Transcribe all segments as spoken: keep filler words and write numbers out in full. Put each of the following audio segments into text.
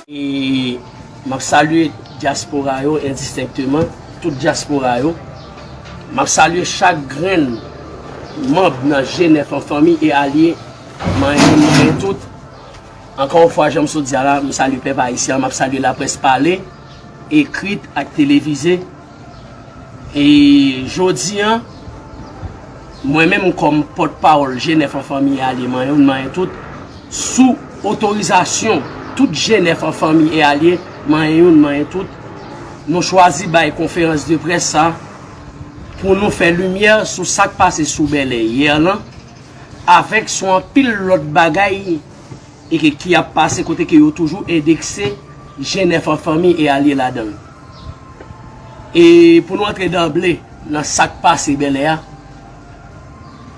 E m ap salye dyaspora yo endistenkteman, tout dyaspora yo. M ap salye chak grenn manm nan G nèf an fanmi e alye, manyen youn, manyen tout. Ankò yon fwa, jan m sot di a la, m salye pèp ayisyen an, m ap salye laprès pale, ekrit ak televize. E jodi a, mwen menm kòm pòtpawòl G nèf an fanmi e alye, manyen youn, manyen tout, sou otorizasyon tout G nèf an fanmi e alye, manyen youn, manyen tout, nou chwazi bay konferans de près sa pou nou fè limyè sou sa k pase sou Bèlè yè lan, avèk sou anpil lòt bagay e ke, ki ap pase kote ke yo toujou endekse G nèf an fanmi e alye ladan l. E pou nou antre danble nan sa k pase Bèlè a,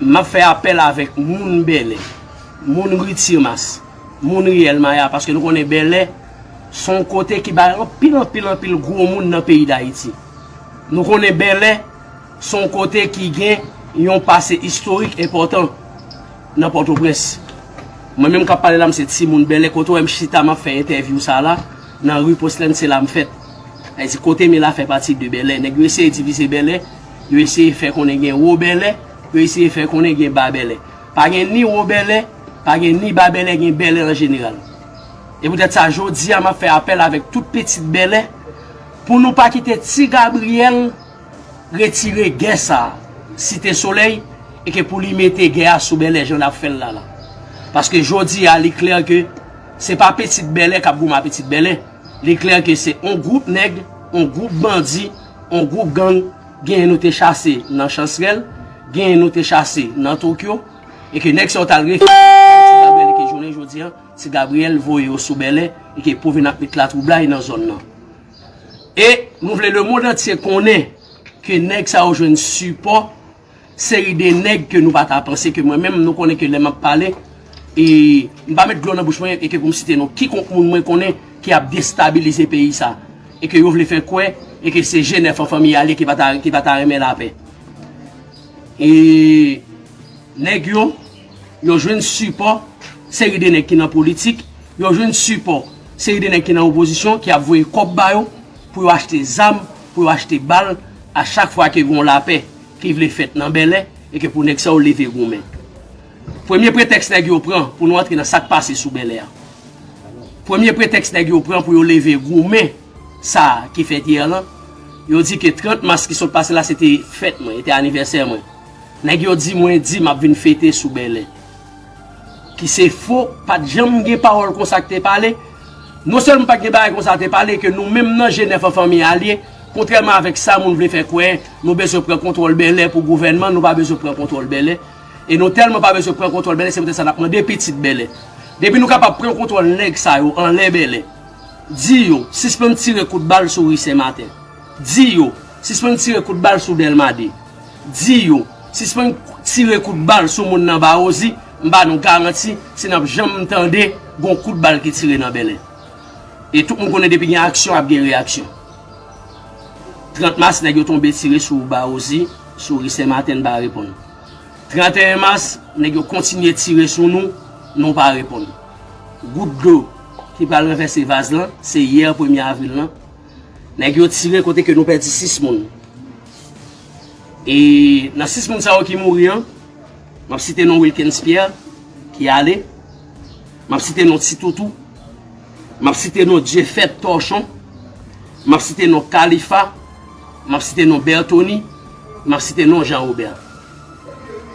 m ap fè apèl avèk moun Bèlè, moun Ri Timas, moun Riyèl Maya, paske nou konnen Bèlè se yon kote ki bay anpil, anpil, anpil gwo moun nan peyi Dayiti. Nou konnen Bèlè se yon kote ki gen yon pase istorik enpòtan nan Pòtoprens. Mwen menm k ap pale la, m se timoun Bèlè, kote w wè m chita, m ap fè entèvyou sa la, nan ri Poslèn, se la m fèt. Sa vle di kote m ye la fè pati de Bèlè. Nèg yo eseye divize Bèlè, yo eseye fè konnen gen Wo Bèlè, yo eseye fè konnen gen Ba Bèlè. Pa gen ni Wo Bèlè, pa gen ni Ba Bèlè, gen Bèlè an jeneral. E poutèt sa, jodi a, m ap fè apèl avèk tout pitit Bèlè pou nou pa kite Ti Gabriyèl retire gè sa a, Site Solèy, e ke pou li mete gè a sou Bèlè jan l ap fè l la la. Paske jodi a, li klè ke se pa pitit Bèlè k ap goumen ak pitit Bèlè. Li klè ke se on gwoup nèg, on gwoup bandi, on gwoup gang, genyen nou te chase nan Chansrèl, genyen nou te chase nan Tokyo, e ke nèg sa yo t al refèt Ti Gabriyèl, e ke jounen jodi a, Ti Gabriyèl voye yo sou Bèlè, e ke pou vin ap met latwoublay nan zòn nan. E nou vle lemonn antye konnen ke nèg sa yo jwenn sipò seri de nèg ke nou pa ta panse, ke mwen menm, nou konnen ke lè m ap pale, e m pa met dlo nan bouch mwen, e ke pou m site non kikonk moun mwen konnen ki ap destabilize peyi sa, e ke yo vle fè kwè, e ke se G nèf an fanmi a li ki pa ta, ki pa ta renmen lapè. E nèg yo, yo jwenn sipò seri de nèg ki nan politik, yo jwenn sipò seri de nèg ki nan opozisyon, ki ap voye kòb ba yo pou yo achte zam, pou yo achte bal, a chak fwa ke gen yon lapè ki vle fèt nan Bèlè, e ke pou nèg sa yo leve goumen. Premye pretèks nèg yo pran pou nou antre nan sa k pase sou Bèlè a. Premye pretèks nèg yo pran pou yo leve goumen sa ki fèt yè lan, yo di ke trant mas ki sot pase la, se te fèt mwen, se te anivèsè mwen. Nèg yo di mwen di m ap vin fete sou Bèlè. Ki se fo, pa t janm gen pawòl konsa k te pale. Non sèlman pa t gen bagay konsa te pale, ke nou menm nan G nèf an fanmi alye, kontrèman avèk sa moun vle fè kwè, nou bezwen pran kontwòl Bèlè pou gouvènman, nou pa bezwen pran kontwòl Bèlè. E nou tèlman pa bezwen pran kontwòl Bèlè, se poutèt sa n ap mande pitit Bèlè. Depi nou kapab pran kontwòl nèg sa yo anlè Bèlè, di yo sispann tire kout bal sou ri Sen Maten. Di yo sispann tire kout bal sou Dèlma de. Di yo sispann tire kout bal sou moun nan Bawozi. M ba nou garanti, si n ap janm tande gon kout bal ki tire nan Bèlè. E tout moun konnen depi gen aksyon, ap gen reyaksyon. Trant mas, nèg yo tonbe tire sou Bawozi, sou ri Sen Maten, n pa reponn. Tranteyen mas, nèg yo kontinye tire sou nou, nou pa reponn. Gout dlo ki pral ranvèse vaz lan, se yè premye avril lan. Nèg yo tire kote ke nou pèdi sis moun. E nan sis moun sa yo ki mouri an, m ap site non Wilkens Pierre, ki ale. M ap site non Ti Toutou. M ap site non Dyefèt Tòchon. M ap site non Kalifa. M ap site non Bertony. M ap site non Jean Robert.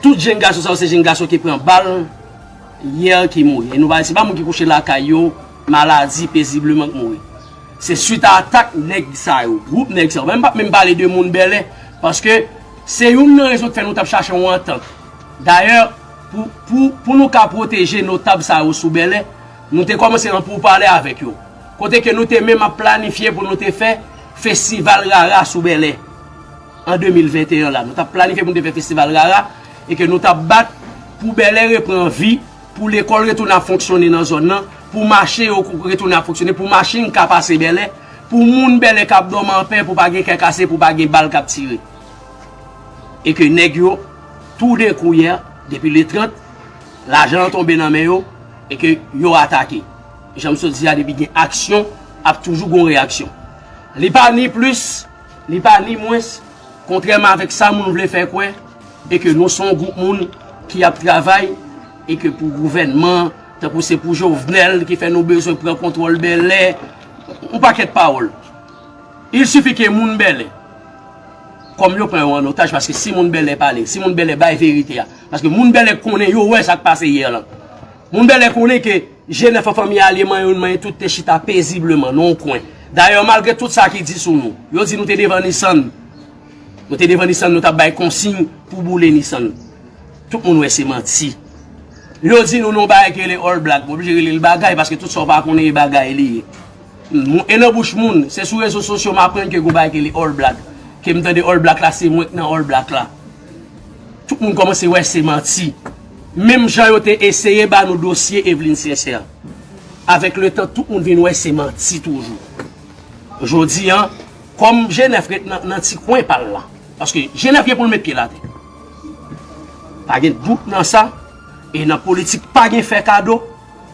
Tout jenn gason sa yo se jenn gason ki pran bal yè ki mouri. E nou pa, se pa moun ki kouche lakay yo, maladi, pezibleman k mouri. Se swit a atak nèg sa yo, gwoup nèg sa yo. Men m p ap menm pale de moun Bèlè, paske se youn nan rezon k fè nou t ap chache yon antant. Dayè, pou, pou, pou nou ka pwoteje notab sa yo sou Bèlè, nou te kòmanse nan poupale avèk yo. Kote ke nou te menm ap planifye pou nou te fè festival rara sou Bèlè an de mil venteyen la. Nou t ap planifye pou nou te fè festival rara e ke nou t ap bat pou Bèlè reprann vi, pou lekòl retounen ap fonksyone nan zòn nan, pou mache yo retounen ap fonksyone, pou machin ka pase Bèlè, pou moun Bèlè k ap dòmi anpè, pou pa gen kè kase, pou pa gen bal k ap tire. E ke nèg yo, toudenkou yè, depi le trant, lajan an tonbe nan men yo, e ke yo atake. Jan m sot di a, depi gen aksyon, ap toujou gon reyaksyon. Li pa ni plis, li pa ni mwens, kontrèman avèk sa moun vle fè kwè, e ke nou se yon gwoup moun ki ap travay, e ke pou gouvènman, tankou se pou Jovenel ki fè nou bezwen pran kontwòl Bèlè, yon pakèt pawòl. Il sifi ke moun Bèlè, kòm yo pran yo an otaj, paske si moun Bèlè pale, si moun Bèlè bay verite a, paske moun Bèlè konnen, yo wè sa k pase yè lan. Moun Bèlè konnen ke G nèf an, Fanmi Alye, Manyen Youn Manyen Tout te chita pezibleman nan yon kwen. Dayè, malgre tout sa ki di sou nou, yo di nou te devan Nissan. Nou te devan Nissan, nou t ap bay konsiy pou boule Nissan. Tout moun wè se manti. Yo di nou nan yon bagay ki rele All Black. M oblije rele l bagay, paske tout sa w pa konnen e bagay li ye. Mwen, e nan bouch moun, se sou rezo sosyo m aprann ke gon bagay ki rele All Black. Ke m tande All Black la, se mwen k nan All Black la. Tout moun kòmanse wè se manti. Menm jan yo te eseye ba nou dosye Eveline Sincère. Avèk letan, tout moun vin wè se manti toujou. Jodi a, kòm G nèf ret nan, nan ti kwen pa l la, paske G nèf gen pou l met pye l atè. Pa gen dout nan sa, e nan politik pa gen fè kado,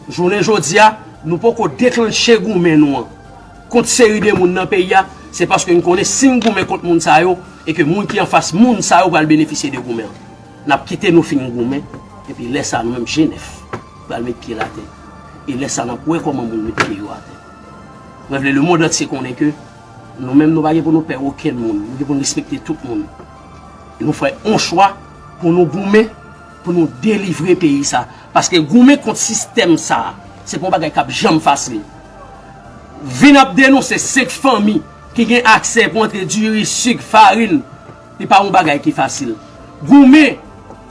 jounen jodi a, nou poko deklanche goumen nou an kont seri de moun nan peyi a, se paske n konnen si n goumen kont moun sa yo, e ke moun ki anfas moun sa yo pral benefisye de goumen an. N ap kite nou fin goumen, epi lè sa a nou menm G nèf pral met pye l atè. E lè sa a n ap wè kòman moun met pye yo atè. Mwen vle lemonn antye konnen ke nou menm nou pa gen pou nou pè okenn moun, nou gen pou nou respekte tout moun. E nou fè yon chwa pou nou goumen, pou nou delivre peyi sa. Paske goumen kont sistèm sa, se pa yon bagay k ap janm fasil. Vin ap denonse senk fanmi ki gen aksè pou antre diri, sik, farin, li pa yon bagay ki fasil. Goumen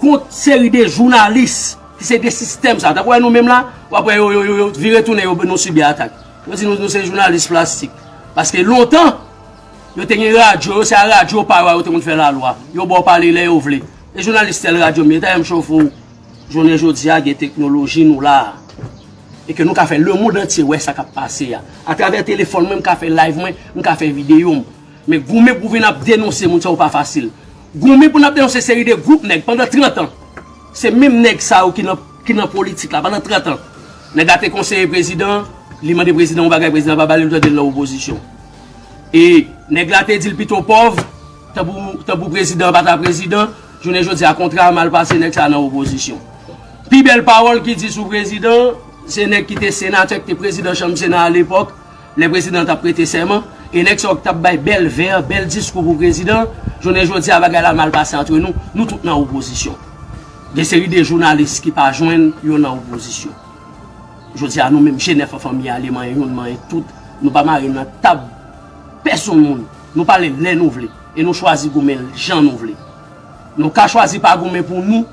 kont seri de jounalis ki se de sistèm sa. Tankou wè nou menm la, w ap wè yo, yo, yo, yo vire tounen, yo, nou sibi atak. Yo di nou, nou se jounalis plastik. Paske lontan, yo te gen radyo, yo se a radyo pa yo a yo te konn fè lalwa. Yo ba w pale lè yo vle. E jounalis tèl radyo m ye, ta m chofe w. Jounen jodi a, gen teknoloji nou la. E ke nou ka fè lemonn antye wè sa k ap pase a. Atravè telefòn mwen, m ka fè live mwen, m ka fè videyo m. Men goumen pou vin ap denonse moun sa yo pa fasil. Goumen pou n ap denonse seri de gwoup nèg pandan trant an. Se menm nèg sa yo ki nan, ki nan politik la pandan trant an. Nèg la te konseye prezidan, li mande prezidan yon bagay, prezidan pa ba li, nou tande l nan opozisyon. E nèg la te di l pito pòv, tanpou, tanpou prezidan pa ta prezidan, jounen jodi a kontra a mal pase, nèg sa nan opozisyon. Pi bèl pawòl ki di sou prezidan, se nèg ki te senatè, ki te prezidan chanm Sena alepòk, lè prezidan t ap prete sèman, e nèg sa yo ki t ap bay bèl vè, bèl diskou pou prezidan, jounen jodi a bagay la mal pase antre nou, nou tout nan opozisyon. Gen seri de jounalis ki pa jwenn yo nan opozisyon. Jodi a nou menm G nèf an, Fanmi Alye, Manyen Youn Manyen Tout, nou pa mare nan tab pèsonn moun. Nou pale lè nou vle, e nou chwazi goumen jan nou vle. Nou ka chwazi pa goumen pou nou,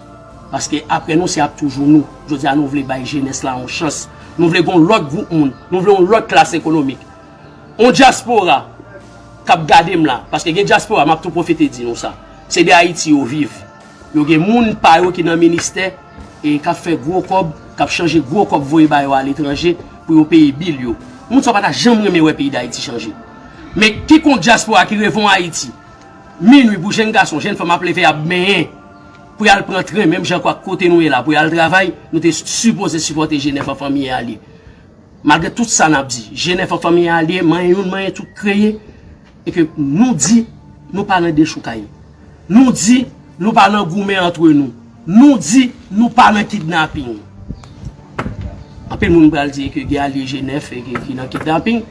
paske apre nou se ap toujou nou. Jodi a nou vle bay jenès la yon chans. Nou vle gon lòt gwoup moun, nou vle yon lòt klas ekonomik. On dyaspora k ap gade m la, paske gen dyaspora, m ap tou pwofite di nou sa. Se de Ayiti yo viv. Yo gen moun pa yo ki nan ministè e k ap fè gwo kòb, k ap chanje gwo kòb voye ba yo aletranje pou yo peye bil yo. Moun sa yo pa ta janm renmen wè peyi Dayiti chanje. Men kikon dyaspora ki reve yon Ayiti, minwi pou jenn gason, jenn fanm ap leve ap benyen, pou y al pran tren, menm jan ak kote nou ye la, pou y al travay, nou te sipoze sipòte G nèf an, Fanmi Alye. Malgre tout sa n ap di, G nèf an, Fanmi Alye, Manyen Youn Manyen Tout kreye, e ke nou di nou pa nan dechoukay. Nou di nou pa nan goumen antre nou. Nou di nou pa nan kidnaping. Anpil moun pral di ke gen alye G nèf e ke ki nan kidnaping,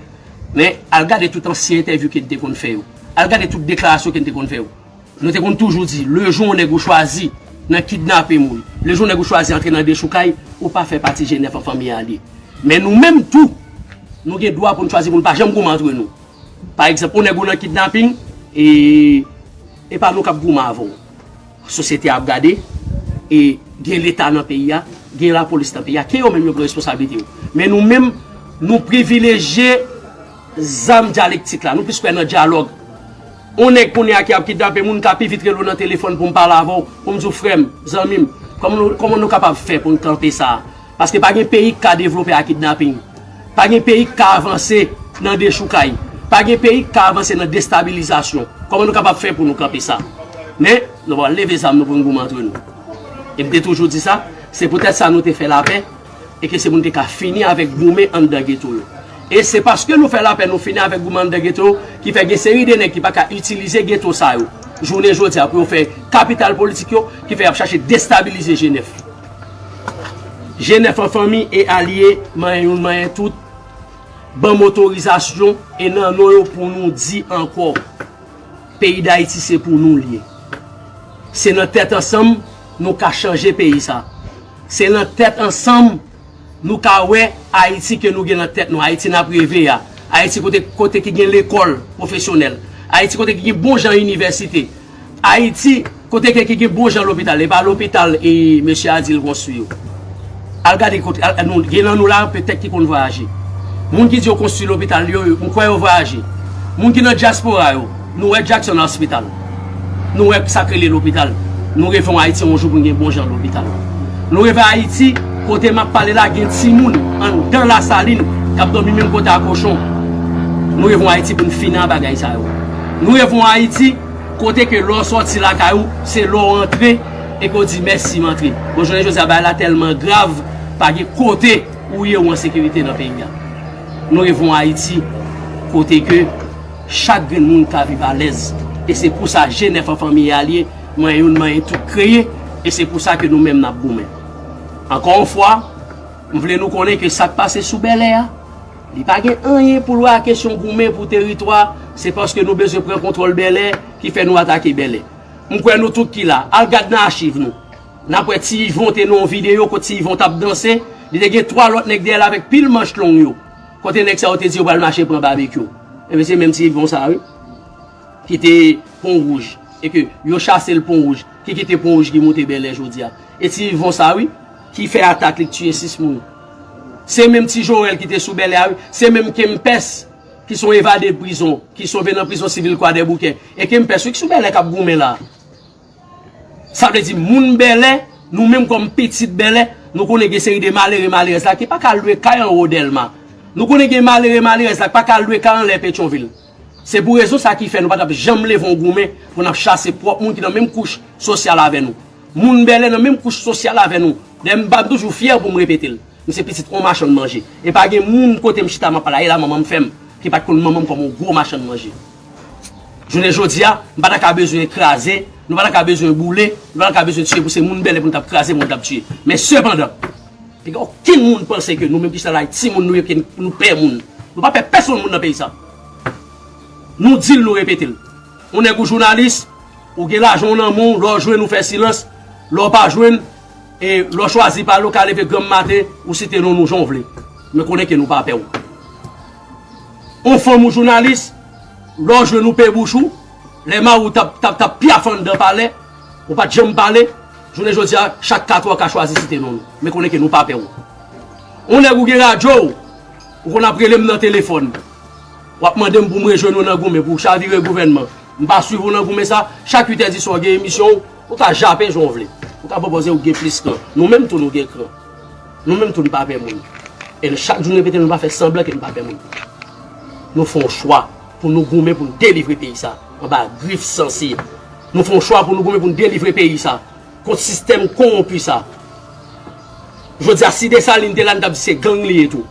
men al gade tout ansyen entèvyou ke n te konn fè yo. Al gade tout deklarasyon ke n te konn fè yo. Nou te konn toujou di, lejou yon nèg ou chwazi nan kidnape moun, lejou yon nèg ou chwazi antre nan dechoukay, ou pa fè pati G nèf an, Fanmi Alye. Men nou menm tou, nou gen dwa pou n chwazi pou n pa janm goumen antre nou. Pa egzanp, yon nèg ou nan kidnaping, e, e pa nou k ap goumen avè w. Sosyete a ap gade, e gen Leta nan peyi a, gen lapolis nan peyi a, ke yo menm yo pran responsablite yo. Men nou menm, nou privilejye zam dyalektik la, nou plis kwè nan dyalòg. On nèg kounye a ki ap kidnape moun ka pi vit rele w nan telefòn pou m pale avè w, pou m di w, frè m, zanmi m, kòman nou, kòman nou kapab fè pou n kanpe sa a? Paske pa gen peyi k ka devlope a kidnaping. Pa gen peyi k ka avanse nan dechoukay. Pa gen peyi k ka avanse nan destabilizasyon. Kòman nou kapab fè pou nou kanpe sa? Men, nou pral leve zam nou pou n goumen antre nou. E m te toujou di sa, se poutèt sa nou te fè lapè, e ke se pou n te ka fini avèk goumen anndan geto yo. E se paske nou fè lapè, nou fini avèk goumen anndan geto yo, ki fè gen seri de nèg ki pa ka itilize geto sa yo jounen jodi a pou yo fè kapital politik yo, ki fè y ap chache destabilize Jenèf. Jenèf an fanmi e alye, manyen youn, manyen tout, ban m otorizasyon e nan non yo pou nou di ankò, peyi Dayiti se pou nou l ye. Se nan tèt ansanm nou ka chanje peyi sa. Se nan tèt ansanm nou ka wè Ayiti ke nou gen nan tèt nou, Ayiti n ap reve a, Ayiti kote, kote ki gen lekòl pwofesyonèl, Ayiti kote ki gen bon jan inivèsite, Ayiti kote ke ki gen bon jan lopital, e pa lopital e mesye a di l konstwi yo. Al gade kote, al, nou, gen nan nou la petèt ki konn vwayaje. Moun ki di yo konstwi lopital yo, m kwè yo vwayaje. Moun ki nan dyaspora yo, nou wè Jackson Hospital. Nou wè sa k rele lopital. Nou reve yon Ayiti yon jou pou n gen bon jan lopital. Nou reve Ayiti, kote m ap pale la, gen timoun anndan Lasalin k ap dòmi menm kote a kochon. Nou reve yon Ayiti pou n fini ak bagay sa yo. Nou reve yon Ayiti kote ke lè w sòti lakay ou, se lè w antre e ke w di mèsi m antre. Bon, jounen jodi a, bagay la tèlman grav, pa gen kote ou ye ou an sekirite nan peyi a. Nou reve yon Ayiti kote ke chak grenn moun ka viv alèz. E se pou sa Jenèf an fanmi e alye, manyen youn, manyen tout kreye, e se pou sa ke nou menm n ap goumen. Ankò yon fwa, m vle nou konnen ke sa k pase sou Bèlè a, li pa gen anyen pou l wè ak kesyon goumen pou teritwa, se paske nou bezwen pran kontwòl Bèlè ki fè nou atake Bèlè. M kwè nou tout ki la, al gad nan achiv nou. N ap wè Ti Yvon te nan yon videyo kote Ti Yvon t ap danse, li te gen twa lòt nèg dèyè l avèk pil manch long yo. Kote nèg sa yo te di yo pral mache pran Babekyou? Ebyen, se menm Ti Yvon sa, wi, ki te Pon Wouj, e ke yo chase l Pon Wouj, ki kite Pon Wouj ki moute Bèlè jodi a. E Ti Yvon sa, wi, ki fè atak li, ki tiye sis moun. Se menm Ti Joel ki te sou Bèlè a, wi, se menm Kempès ki se yon evade prizon, ki sove nan prizon sivil Kwadèboukè. E Kempès, wi, ki sou Bèlè k ap goumen la. Sa vle di, moun Bèlè, nou menm kòm pitit Bèlè, nou konnen gen seri de malere, malerèz la ki pa ka lwe kay anwo Dèlma. Nou konnen gen malere, malerèz la ki pa ka lwe kay anlè Petyonvil. Se pou rezon sa ki fè nou pa t ap janm leve yon goumen pou n ap chase pwòp moun ki nan menm kouch sosyal avè nou. Moun Bèlè nan menm kouch sosyal avè nou. Dayè, m pa, m toujou fyè pou m repete l. M se pitit yon machann manje. E pa gen moun kote m chita m ap pale a, e la manman m fè m, ki pa t konn manman m kòm yon gwo machann manje. Jounen jodi a, m pa ta ka bezwen kraze, nou pa ta ka bezwen boule, nou pa ta ka bezwen tiye pou se moun Bèlè pou n t ap kraze, pou n t ap tiye. Men sepandan, pa gen okenn moun panse ke nou menm ki chita la, timoun nou ye, ke nou pè moun. Nou pa pè pèsonn moun nan peyi sa. Nou di l, nou repete l. Ou nèg ou jounalis, ou gen lajan w nan men w, lè w jwenn ou fè silans, lè w pa jwenn, e lè w chwazi pale, ou ka leve granm maten, ou site non nou jan w vle. Men konnen ke nou pa pè w. Ou fanm ou jounalis, lè w jwenn ou pe bouch ou, lè mari w t ap, t ap, t ap pyaf anndan palè, ou pa t janm pale, jounen jodi a, chak kat wè w ka chwazi site non nou. Men konnen ke nou pa pè w. Ou nèg ou gen radyo w, ou konn ap rele m nan telefòn. W ap mande m pou m rejwenn ou nan goumen, pou chavire gouvènman. M pa swiv ou nan goumen sa, chak uitè di swa w gen emisyon w, ou ka jape jan w vle. Ou ka pwopoze ou gen plis kran. Nou menm tou nou gen kran. Nou menm tou nou pa pè moun. E chak jou nou repete nou pa fè sanblan ke nou pa pè moun. Nou fè yon chwa pou nou goumen pou nou delivre peyi sa anba grif sansi. Nou fè yon chwa pou nou goumen pou nou delivre peyi sa kont sistèm kowonpi sa. Jodi a, si Desalin te la, n t ap di se gang li ye tou.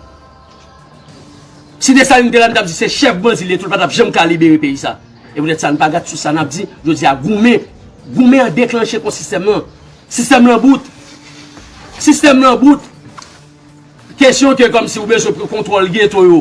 Si Desalin te la, n t ap di se chèf bandi li ye tou, l pa t ap janm ka libere peyi sa. E poutèt sa, n pa gad sou sa n ap di, jodi a, goumen, goumen an deklanche kont sistèm nan. Sistèm nan bout. Sistèm nan bout. Kesyon ke kòmsi ou bezwen pran kontwòl geto yo.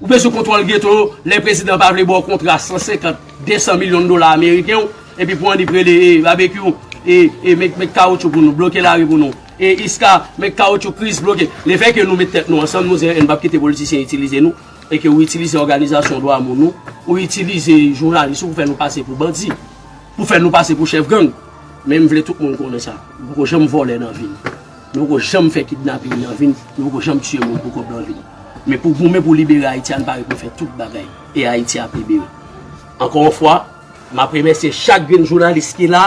Ou bezwen kontwòl geto yo, lè prezidan pa vle ba w kontra san senkant, de san milyon dola ameriken w, epi pou annik rele, e, Babekyou, e, e, met, met kawotchou pou nou, bloke lari pou nou. E, Iska, met kawotchou, Kris, bloke. Lefètke nou met tèt nou ansanm, nou di, "N p ap kite politisyen itilize nou," e ke ou itilize òganizasyon dwa moun ou, ou itilize jounalis ou pou fè nou pase pou bandi, pou fè nou pase pou chèf gang. Men m vle tout moun konnen sa. Nou poko janm vòlè nan vi n. Nou poko janm fè kidnaping nan vi n. Nou poko janm tiye moun pou kòb nan vi n. Men pou goumen pou libere Ayiti a, n pare pou fè tout bagay. E Ayiti ap libere. Ankò yon fwa, m ap remèsye chak grenn jounalis ki la,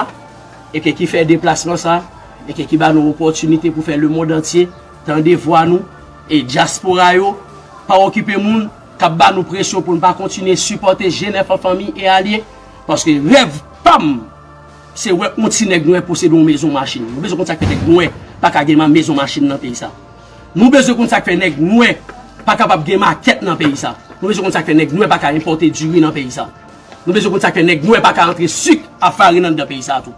e ke ki fè deplasman sa, e ke ki ba nou opòtinite pou fè lemonn antye tande vwa nou, e dyaspora yo, pa okipe moun k ap ba nou presyon pou n pa kontinye sipòte Jenèf an fanmi e alye, paske rèv pa m, Se wè yon ti nèg nwè posede yon mezon machin. Nou bezwen konn sa k fè nèg nwè pa ka gen ma- mezon machin nan peyi sa. Nou bezwen konn sa k fè nèg nwè pa kapab gen makèt nan peyi sa. Nou bezwen konn sa k fè nèg nwè pa ka enpòte diri nan peyi sa. Nou bezwen konn sa k fè nèg nwè pa ka antre sik a farin anndan peyi sa tou.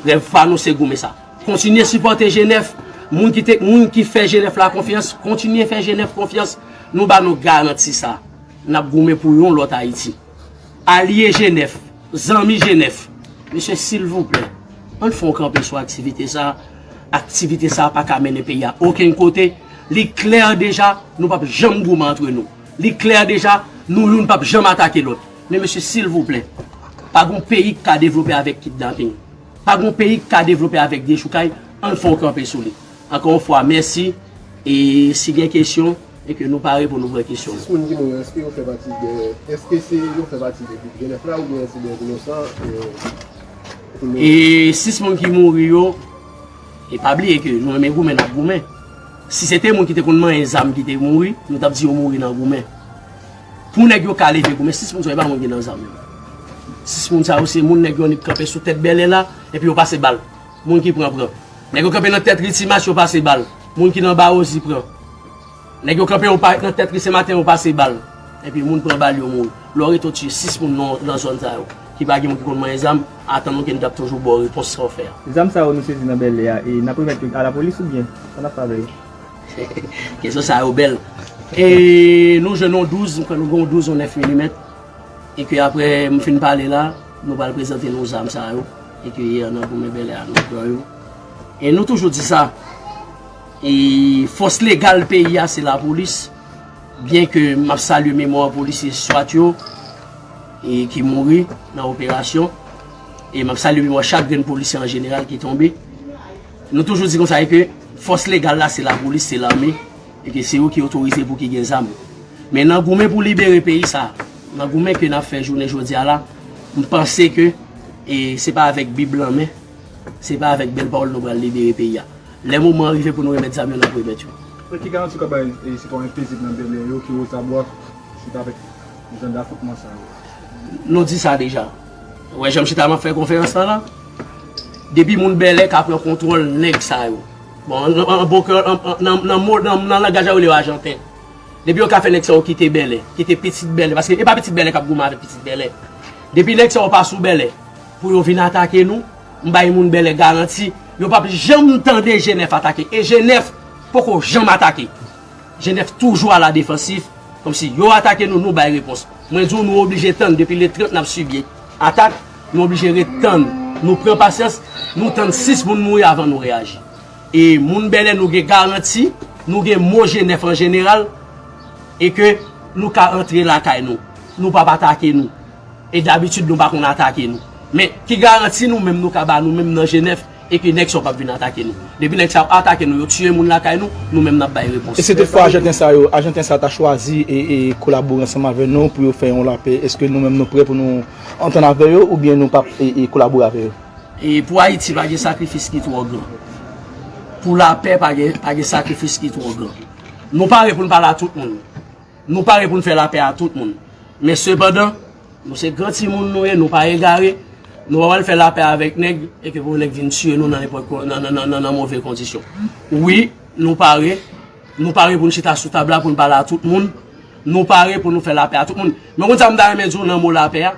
Rèv pa nou se goumen sa. Kontinye sipòte G nèf. Moun ki te, moun ki fè G nèf la konfyans, kontinye fè G nèf konfyans. Nou ba nou garanti sa. N ap goumen pou yon lòt Ayiti. Alye G nèf, zanmi G nèf, mesye, silvouplè, ann fè yon kanpe sou aktivite sa. Aktivite sa pa ka mennen peyi a okenn kote. Li klè deja, nou p ap janm goumen antre nou. Li klè deja, nou youn p ap janm atake lòt. Men mesye, silvouplè, pa gon peyi k ka devlope avèk kidnaping. Pa gon peyi k ka devlope avèk dechoukay. Ann fè yon kanpe sou li. Ankò yon fwa, mèsi. E si gen kesyon, e ke nou pare pou nou pran kesyon. Sis moun ki mouri, èske yo fè pati de, èske se yo fè pati de gwoup G nèf la oubyen se de inosan, e, pou nou? E sis moun ki mouri yo, e pa bliye ke nou renmen goumen, n ap goumen. Si se te moun ki te konn manyen zam ki te mouri, nou t ap di yo mouri nan goumen. Pou nèg yo ka leve goumen, sis moun sa yo, e pa moun ki nan zam yo. Sis moun sa yo, se moun nèg yo annik kanpe sou tèt bèlè la, epi yo pase bal. Moun ki pran, pran. Nèg yo kanpe nan tèt ri Timas, yo pase bal. Moun ki nan Bawozi pran. Nèg yo kanpe yo pa, nan tèt ri Senmaten, yo pase bal. Epi moun pran bal, yo mouri. Lè w rete w tiye sis moun nan, nan zòn sa yo, ki pa gen moun ki konn manyen zam, atann nou ke nou t ap toujou ba w repons sa w fè a. Zam sa yo nou sezi nan bèlè a, e n ap remèt yo a lapolis oubyen sa n ap fè avè yo? Kesyon sa yo bèl. E nou jwenn yon douz, m kwè nou gen yon douz, yon nèf milimèt. E ke apre m fin pale la, nou pral prezante nou zam sa yo. E ke yè nan goumen bèlè a, nou pran yo. E nou toujou di sa, e fòs legal peyi a se lapolis. Byen ke m ap salye memwa polisye swat yo, e ki mouri nan operasyon. E m ap salye memwa chak grenn polisye an jeneral ki tonbe. Nou toujou di konsa e ke fòs legal la se lapolis, se lame, e ke se yo ki otorize pou ki gen zam. Men nan goumen pou libere peyi sa, nan goumen ke n ap fè jounen jodi a la, m panse ke, e se pa avèk bib lan men, se pa avèk bèl pawòl nou pral libere peyi a. Lè moman an rive pou nou remèt zam yo, n ap remèt yo. Men ki garanti w ka bay, e, sitwayen pezib nan Bèlè yo ki wozabwa chita avèk jan dafwontman sa yo? Nou di sa deja. Ou wè jan m chita m ap fè konferans lan la? Depi moun Bèlè ka pran kontwòl nèg sa yo. Bon, an, an, an bon kè, an, an, nan, nan mo, nan, nan langaj la yo rele yo ajanten. Depi yo ka fè nèg sa yo kite Bèlè, kite pitit Bèlè, paske e pa pitit Bèlè k ap goumen avèk pitit Bèlè. Depi nèg sa yo pa sou Bèlè pou yo vin atake nou, m bay moun Bèlè garanti, yo p ap janm tande G nèf atake. E G nèf poko janm atake. G nèf toujou a la defansiv, kòmsi yo atake nou, nou bay repons. Mwen di w, nou oblije tann, depi le trant n ap sibi atak, nou oblije ret tann, nou pran pasyans, nou tann sis moun mouri avan nou reyaji. E moun Bèlè, nou gen garanti, nou gen mo G nèf an jeneral, e ke nou ka antre lakay nou. Nou p ap atake nou. E dabitid, nou pa konn atake nou. Men, ki garanti nou menm nou ka ba nou menm nan G nèf, e ke nèg sa yo p ap vin atake nou? Depi nèg sa yo atake nou, yo tiye moun lakay nou, nou menm n ap bay repons. E si toutfwa ajanten sa yo, ajanten sa ta chwazi e, e kolabore ansanm avè nou pou yo fè yon lapè, èske nou menm nou prè pou nou antann avè yo oubyen nou p ap e, e kolabore avè yo? E pou Ayiti, pa gen sakrifis ki twò gran. Pou lapè, pa gen, pa gen sakrifis ki twò gran. Nou pare pou n pale a tout moun. Nou pare pou n fè lapè a tout moun. Men sepandan, nou se gran timoun nou ye, nou pa egare. Nou pa pral fè lapè avèk nèg e ke pou nèg vin tiye nou nan nenpòt kon-, nan, nan, nan, nan, nan move kondisyon. Wi, nou pare. Nou pare pou n chita sou tab la pou n pale a tout moun. Nou pare pou nou fè lapè a tout moun. Men w konn sa m ta renmen di w nan mo lapè a?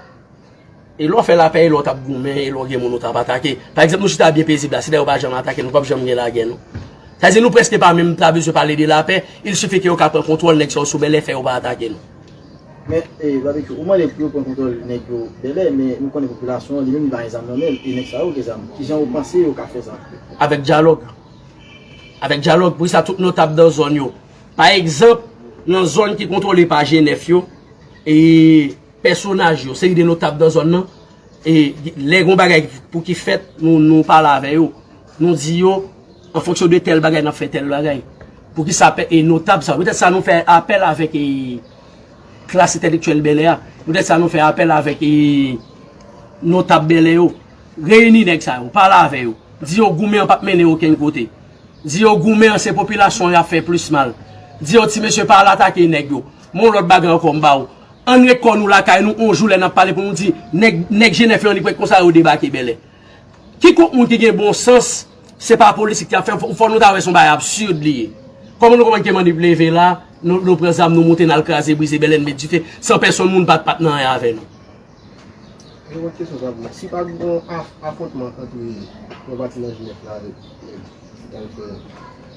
E lè w fè lapè, e lè w t ap goumen, e lè w gen moun ou t ap atake. Pa egzanp, nou chita byen pezib la, si dayè yo pa janm atake nou, p ap janm gen lagè, non. Sa vle di nou prèske pa menm ta bezwen pale de lapè, il sifi ke yo ka pran kontwòl nèg sa yo sou Bèlè, fè yo pa atake nou. Men, e, Babekyou, ou mande pou yo pran kontwòl nèg yo Bèlè, men nou konnen popilasyon an li menm li pa gen zam nan men l, e nèg sa yo gen zam. Kijan ou panse yo ka fè sa? Avèk dyalòg. Avèk dyalòg, pou sa tout notab nan zòn yo. Pa egzanp, nan zòn ki kontwole pa G nèf yo, e pèsonaj yo, seri de notab nan zòn nan, e lè gon bagay pou ki fèt, nou, nou pale avè yo. Nou di yo, an fonksyon de tèl bagay, n ap fè tèl bagay. Poukisa pè-, e notab sa yo? Poutèt sa nou fè apèl avèk, e, klas entèlektyèl Bèlè a. Poutèt sa nou fè apèl avèk, e, notab Bèlè yo. Reyini nèg sa yo, pale avè yo. Di yo goumen an p ap mennen okenn kote. Di yo goumen an se popilasyon an y ap fè plis mal. Di yo ti mesye pa al atake nèg yo. Men yon lòt bagay ankò m ba w. Ann ret kò nou lakay nou, on jou lè n ap pale pou nou di, nèg, nèg G nèf yo annik wè konsa yo debake Bèlè. Kikòk moun ki gen bon sans, se pa politik ki ap fè, fò, fò nou ta wè se yon bagay absid li ye. Kòman nou konprann ke Manip leve la, nou, nou pran zam, nou moute, n al kraze, brize Bèlè, n met dife, san pèsonn moun pa t, pa t nan anyen avè nou? Yon lòt kesyon sa vle. Si pa t gen af-, afwontman ant yon pati nan G nèf la avèk nèg ki t al fè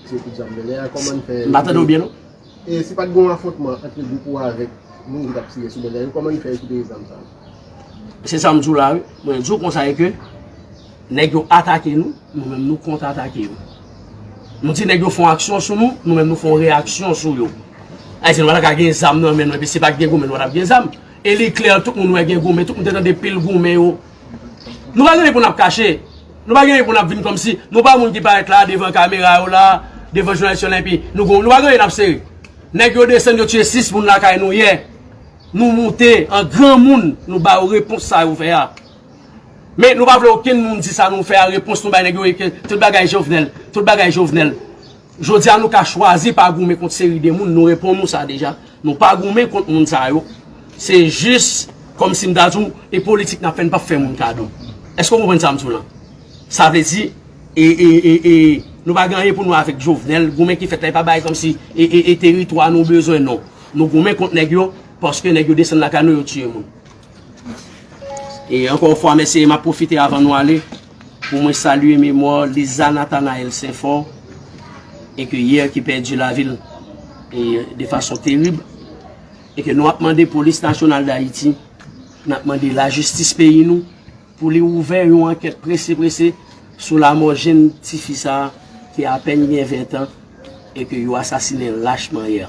tire kout zam Bèlè a, kòman n fè? M pa tande w byen, non. E si pa t gen yon afwontman ant gwoup ou avèk moun ki t ap tire sou Bèlè yo, kòman n fè rekipere zam sa yo? Se sa m di w la, wi. Mwen di w konsa e ke nèg yo atake nou, nou menm nou kont-atake yo. Nou di nèg yo fè yon aksyon sou nou, nou menm nou fè yon reyaksyon sou yo. Ayisyen, nou pa ta ka gen zam nan men nou, epi si pa t gen goumen, nou pa t ap gen zam. E li klè, tout moun wè gen goumen, tout moun te tande pil goumen yo. Nou pa gen anyen pou n ap kache. Nou pa gen anyen pou n ap vin kòmsi. Nou pa moun ki parèt la devan kamera yo la, devan jounalis yo la, epi nou gon-, nou pa gen anyen n ap sere. Nèg yo desann, yo tiye sis moun lakay nou yè. Nou moute an granmoun, nou ba yo repons sa yo fè a. Men nou pa vle okenn moun di sa nou fè a, repons nou bay nèg yo e ke tout bagay Jovenel, tout bagay Jovenel. Jodi a nou ka chwazi pa goumen kont seri de moun, nou reponn ou sa deja. Nou pa goumen kont moun sa yo. Se jis kòmsi m ta di w, e politik n ap fè, n p ap fè moun kado. Èske w konprann sa m di w lan? Sa vle di, e, e, e, e, nou pa gen anyen pou nou avèk Jovenel, goumen ki fèt la, e pa bagay kòmsi, e, e, e teritwa nou bezwen, non. Nou goumen kont nèg yo, paske nèg yo desann lakay nou, yo tiye moun. E ankò yon fwa, mèsi, e m ap pwofite avan nou ale, pou mwen salye memwa Liza Nathanaël Saint-Fort, e ke yè ki pèdi lavi l, e de fason terib, e ke nou ap mande Polis Nasyonal d Ayiti, n ap mande lajistis peyi nou, pou li ouvè yon ankèt prese prese sou lamò jenn tifi sa a ki apèn gen ven tan e ke yo asasinen l lachman yè.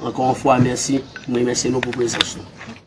Ankò yon fwa, mèsi. M remèsye nou pou prezans nou.